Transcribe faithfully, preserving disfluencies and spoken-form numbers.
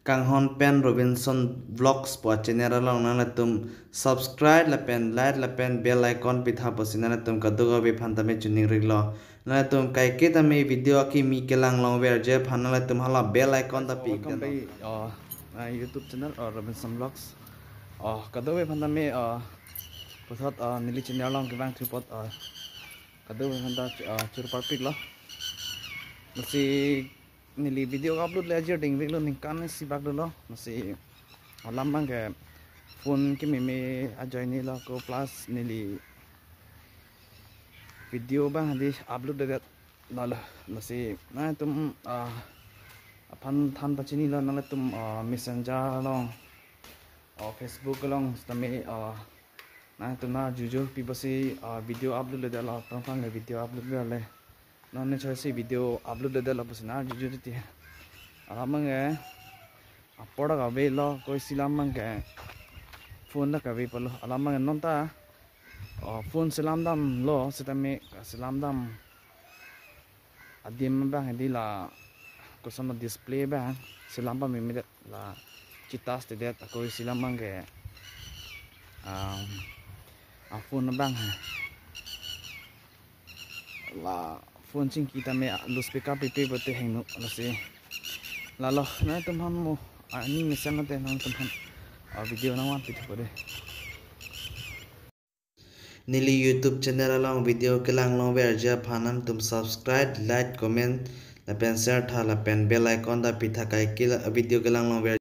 Kanghon pen Robinson Vlogs pu a channel along nanglitum subscribe lapen like lapen bell icon pitha pusi nanglitum kadokave aphan tame choningri iklo. Nanglitum kaike tame video akimi kelang longverji aphan nanglitum hala bell icon ta pi. Welcome back, uh, my YouTube channel, uh, Robinson Vlogs. Uh, kadokave aphan tame, uh, puthot, uh, neli channel along kevang thupot, uh, kadokave aphan ta, uh, churparpiklo. Lasi neli video upload le ajir ding veklo, ningkan isi bak dolo. Lasi alam abang ke phone kememe ajoine lo ko, plus neli video abang hadi upload det lalo. Lasi nangtum, ah, aphan than pachinilo, nangtum, ah, Messenger along, ah, Facebook along sitame, ah, nangtum arjuju pi pusi, ah, video upload le det lo, aphrang aphrang le video upload le le. Non ne choi si video upload le det lo pusi arjuju titi. Alam abang ke apor ta kavelo, ko isi alam abang ke phone ta kave pulo. Alam abang ke non ta, oh, phone selam damlo, sitame selam dam adim abang hadi la koson display abang selam pameme det, la chi-touch te det, ko isi alam abang ke, um, a phone abang he. La phone chingki tame loudspeaker pipe pote hingno, lasi lalo nangtum aphan mo aning mesen te nangtum aphan, ah, video nangvan pitha pore. Neli YouTube channel along video kelang longverji aphan nangtum subscribe, like, comment lapen share tha lapen bell icon ta pitha, kaike la video kelang longver